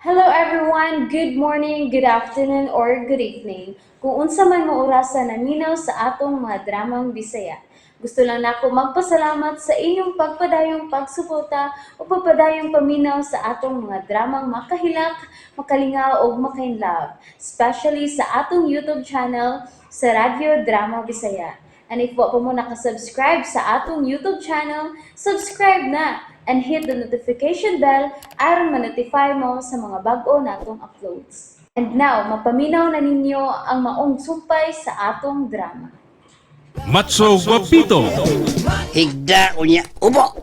Hello everyone! Good morning, good afternoon, or good evening. Kung unsa man mo orasa naminaw sa atong mga dramang Bisaya. Gusto lang nako magpasalamat sa inyong pagpadayong pagsuporta o pagpadayong paminaw sa atong mga dramang makahilak, makalingaw ug makainlove, especially sa atong YouTube channel sa Radyo Drama Bisaya. And if wa pa mo nakasubscribe sa atong YouTube channel, subscribe na and hit the notification bell aron ma-notify mo sa mga bag-o natong uploads. And now, mapaminaw na ninyo ang maong sumpay sa atong drama. Matso Guapito. Higda unya ubo.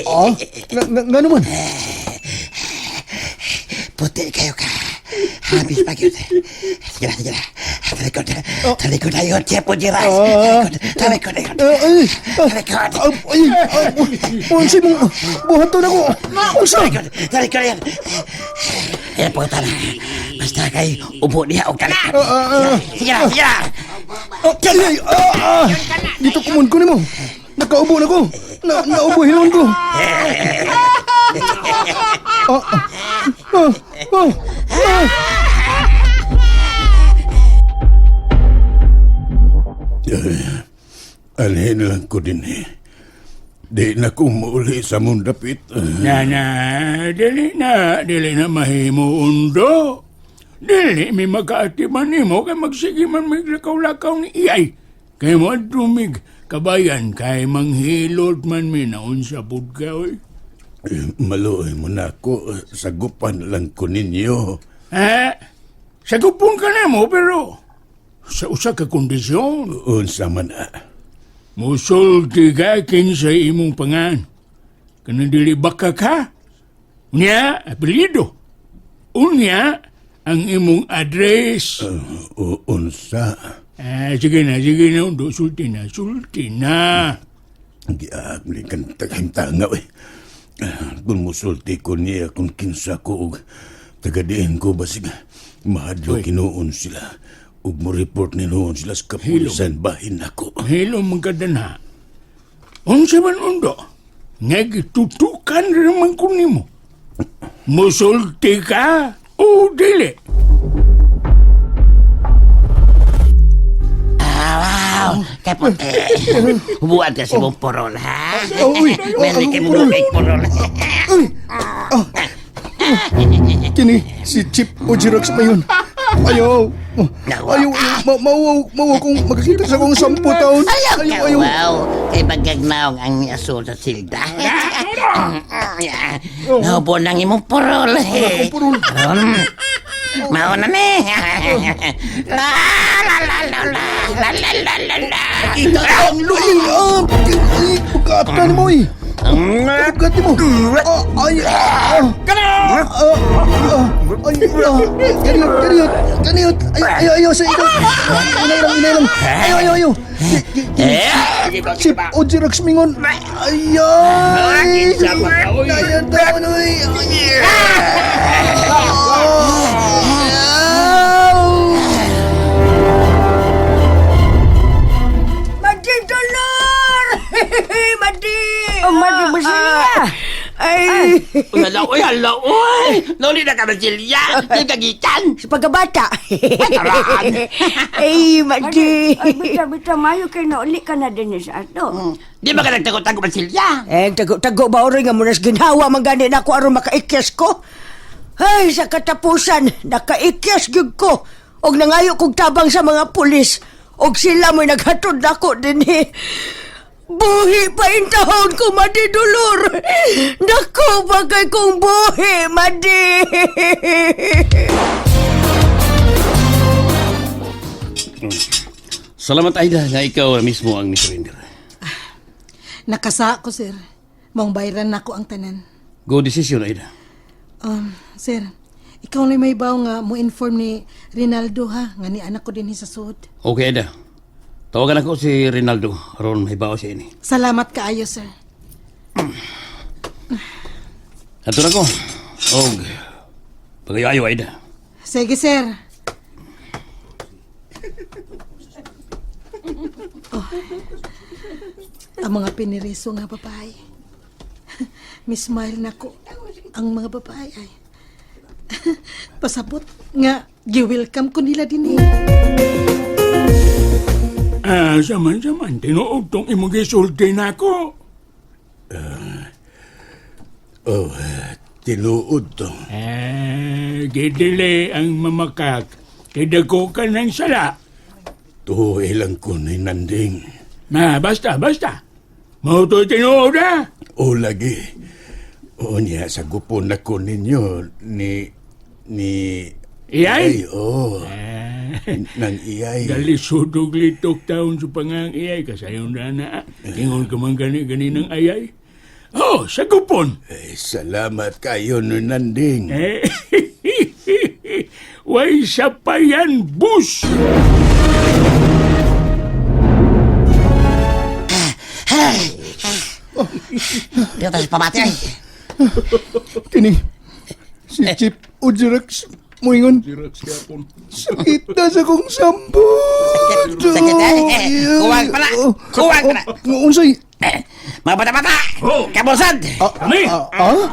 Ah? Nga naman? Puti kayo ka. Habis pa gyud. Sige na, sige na. Talikod. Talikod ayon. Tiyapo di rice. Ah. Talikod. Talikod ayon. Ah, ay, ah, Talikod. ah, ay, ah, unsay mong buhaton ako? Unsa? Talikod. Talikod ayon. Ayan po na. Basta kay ubo niya og talikod. Ah, ah, ah. Sige na, sige na. Ah, ay, ay, ah, ah. Dito kumon ko nimo. Nakaubo na ko. Naubo hinuon ko. Ah, ah, ah, ah, ah. Alhin lang ko din eh. Di na ko mauli sa mong dapit. Na na, dili na mahimo undo. Dili mi magkaatiman nimo kay magsige man mig lakaw-lakaw ni iyay. Kay mo dumig kabayan kay manghilot man mi na unsa pud ka oy. Eh, maluoy mo na ako. Sagupan lang ko ninyo. Ha? Sagupon ka na mo pero sa usa ka kondisyon. Unsa man ah. Musulti ka kinsa imong pangan. Kanang dili baka ka. Unya, apelyido. Unya, ang imong address. Unsa? Ah, sige na, undo, sulti na, sulti na. Giag ni kan taghimtanga eh. Ah, kung musulti ko niya kung kinsa ko og tagadiin ko basig mahadlok kinuon sila ug mo report ni noon sila sa kapulisan bahin ako. Hilo magkadana. Unsa man undo, nga gitutukan raman ko nimo. Musulti ka o dili. Ah, wow. Kay puti. Hubuan ka si mong porol, ha? Oh, uy. Meron kay mong kay porol. Ay! Ah! Kini, si Chip o Jirox pa yun. Ayaw! Ayaw! Mawaw, mawaw kung magkakita sa kong 10 taon. Ayaw ka, Ayaw, ayaw. wow. Kay bagagnaong ang asul sa silda. Nahubo nang imong porol. Akong purol. Ron, mao na ni. La la la la la la la la la la. Ay, ah! Ay, pagkaata ni mo eh. Pagkaata mo. Ah, ay, ah! Ah, ah, ay, ah! Kaniyot, kaniyot, kaniyot. Ay, ayaw, ayaw, sa ikaw. Inay lang, inay lang. Ayaw, ayaw, ayaw. Chip o Jirox mingon. Ayay! Ayan taon, oy. Madi Dolor! Madi! Oh, Madi Brasilia! Ay! Uy, hala, uy, hala, uy. Nuli na ka Brasilia. Di ka gikan. Sa pagkabata! Taraan. Ay, Madi! Ay, bita, bita, mayo kay nauli ka na din sa ato. Di ba ka nagtago-tago, Brasilia? Eh, tago-tago ba oray nga munas ginhawa man gani na ako aron makaikyas ko? Ay, sa katapusan, nakaikyas gyud ko. Og nangayo kog tabang sa mga pulis. Og sila mo'y naghatod nako dinhi. Buhi pa intahon ko, Madi Dolor. Dako pa kay kong buhi, Madi. Salamat, Aida, nga ikaw mismo ang misurrender. Nakasa ko, sir. Mong bayran nako ang tanan. Go decision, Aida. Sir, ikaw na may baw nga mo inform ni Rinaldo ha, nga ni anak ko din sa sud. Okay, Aida. Tawagan ako si Rinaldo aron mahibaw siya ini. Salamat kaayo, sir. Ato na ko. Og pagayo-ayo, Aida. Sige, sir. Oh. Ang mga piniriso nga babae. Miss Smile na ko. Ang mga babae ay pasabot nga gi-welcome ko nila din eh. Ah, saman-saman, tinuod tong imong gisulti nako. Oh, tinuod to. Eh, gidili ang mamakak. Kay dako ka ng sala. Tuhi lang ko ni Nanding. Na, basta, basta. Mao to'y tinuod ha. O lagi. O niya, sa gupon na ko ninyo ni Iyay? Ay, oh. Nang iyay. Dali sudog litok taon sa pangang iyay kasayon na na. Ingon ka man gani gani ng ayay. Oh, sa gupon. Eh, salamat kayo ni Nanding. Eh, way sa payan bus. Dito tayo sa pamati ay. Kini, si Chief Ujirax muingon. Sakit na sa kong sambot. Sakit, eh. Kuwang pala. Kuwang pala. Unsay? Eh, mga bata-bata! Oh. Kabulsad! Kami! Ah?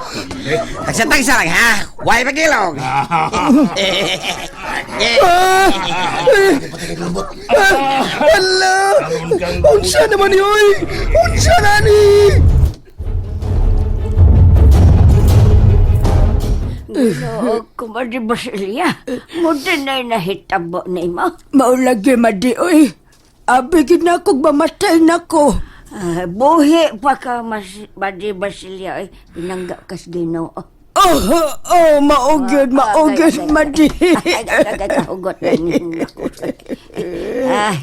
Tagsa-tagsa lang ha! Huwag pagilong! Ah! Ah! Ala! Unsa naman ni oy? Unsa na ni? Ginoo ko Madi Basilia. Muti na'y nahitabo na imo. Maulagi madi oy. Abi gid na kog mamatay nako. Ah, buhi pa ka mas, Madi Basilia. Ay, pinangga kas Ginoo. Oh, oh, maugid, maugid, madi. Ay, nagkakahugot na ninyo. Ay,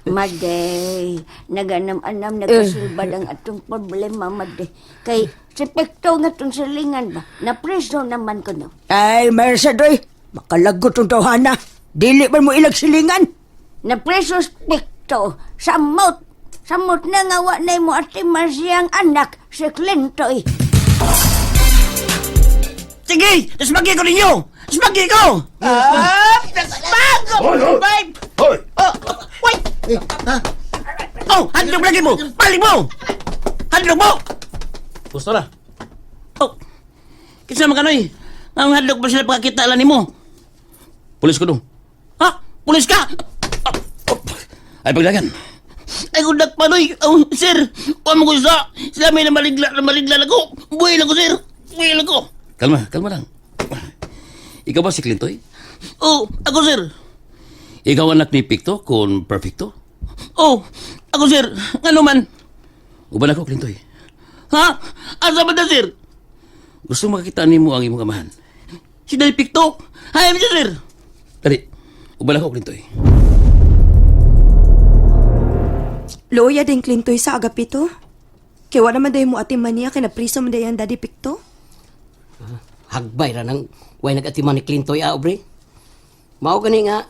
Madi, naganam-anam, nagkasulbad ang atong problema, Madi. Kay, si Pekto nga itong silingan ba? Napreso naman ko no. Ay, Mersa doy. Makalagot ang tawhana. Dili man mo ilag silingan. Napreso si Pekto, samot. Samot na nga wa na mo atiman siyang anak, si Clintoy. Sige! Tasmagi ko ninyo! Tasmagi ko! Ah! Tasmago! Babe! Hoy! Oh! Wait! Oh! Handog lagi mo! Balik mo! Handog mo! Gusto na. Oh! Kinsa man kanoy? Ang hadlok ba sila pagkakita lang nimo? Pulis ko dong. Ha? Pulis ka? Oh. Ay, pagdagan. Ay, good luck pa, noy. Oh, sir, huwag mo ko sa. Sila may namaligla, namaligla lang ko. Buhay lang ko, sir. Buhay lang ko. Kalma, kalma lang. Ikaw ba si Clintoy? Oh, ako, sir. Ikaw anak ni Picto kung perfecto? Oh, ako, sir. Ano man? Uban ako, Clintoy. Ha? Asa ba na, sir? Gusto makakita nimo ang imong amahan. Si Dai Picto? Hay, sir. Dali, uban ako, Clintoy. Luya din Clintoy sa Agapito. Kaya wala man dahil mo ati maniya kay napriso man dahil ang daddy Picto. Hagbay ra nang way nagatiman ni Clintoy a obre. Mao gani nga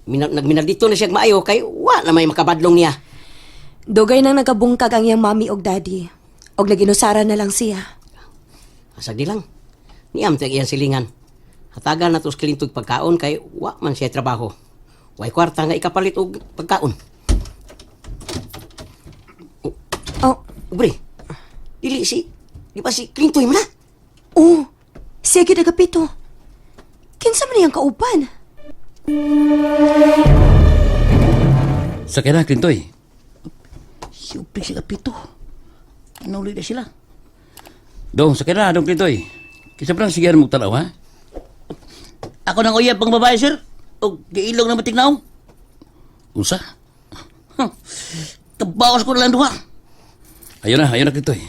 nagminaldito na siya maayo kay wa na may makabadlong niya. Dugay nang nagabungkag ang iyang mami og daddy. Og naginusara na lang siya. Asag di lang. Niam tag iyang silingan. Hatagan na to sa Clintoy pagkaon kay wa man siya trabaho. Way kwarta nga ikapalit og pagkaon. Oh, Obre. Dili si di ba si Clintoy man na? oh, siya gid Agapito. Kinsa man iyang kauban? Sakay na, Clintoy. Si Uping si Kapito. Nauli na sila. Dong, sakay na, dong Clintoy. Kisa pa lang sige mo tanaw, ha? Ako nang uyab pang babae, sir. O giilong na matignaw. Unsa? Huh. Kabawas ko na lang duha. Ayun na, Clintoy.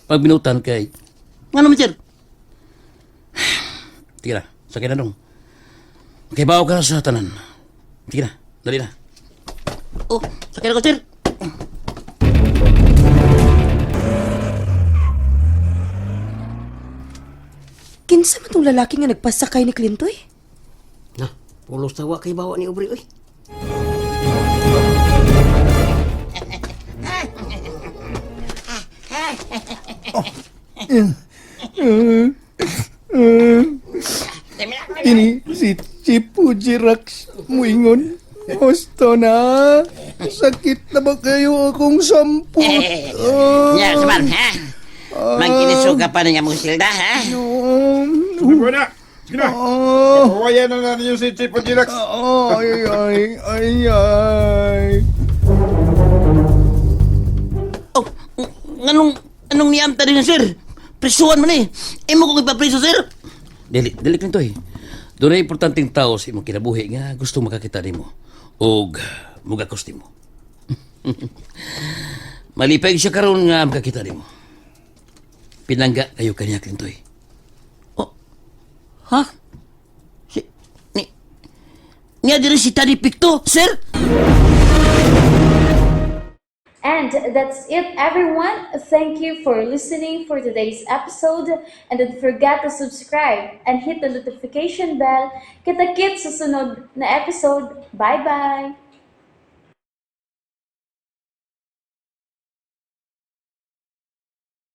Pag binutan kay... Nga naman, sir? Sige na, sakay na dong. Okay, bawo ka na sa tanan. Sige na, dali na. Oh, sakay na ko, sir. Kinsa man tong lalaki nga nagpasakay ni Clintoy? Na, pulos tawa kay bawa ni obre oy. Kini si Chief Ujirax muingon. Gusto na. Sakit na ba kayo akong sampot? Oh. Ya, sabar, ha? Mangkiniso ka pa niya mong silda, ha? Sige na! Sige na! Kawayan na na ninyo si Chief Jilax. Ay, ay, ay, ay. Oh, nganong, anong niamta din, sir? Prisuan man eh. Imo kong ipapriso, sir. Dili, dili Clintoy. Doon ay importanteng tao sa imong kinabuhi nga gusto makakita nimo og mugakos nimo. Malipay siya karon nga makakita nimo. Pinangga kayo kaniya Clintoy. Oh, ha? Si, ni, niya diri si Tani Picto, sir? And that's it, everyone. Thank you for listening for today's episode. And don't forget to subscribe and hit the notification bell. Kita-kits sa sunod na episode. Bye-bye!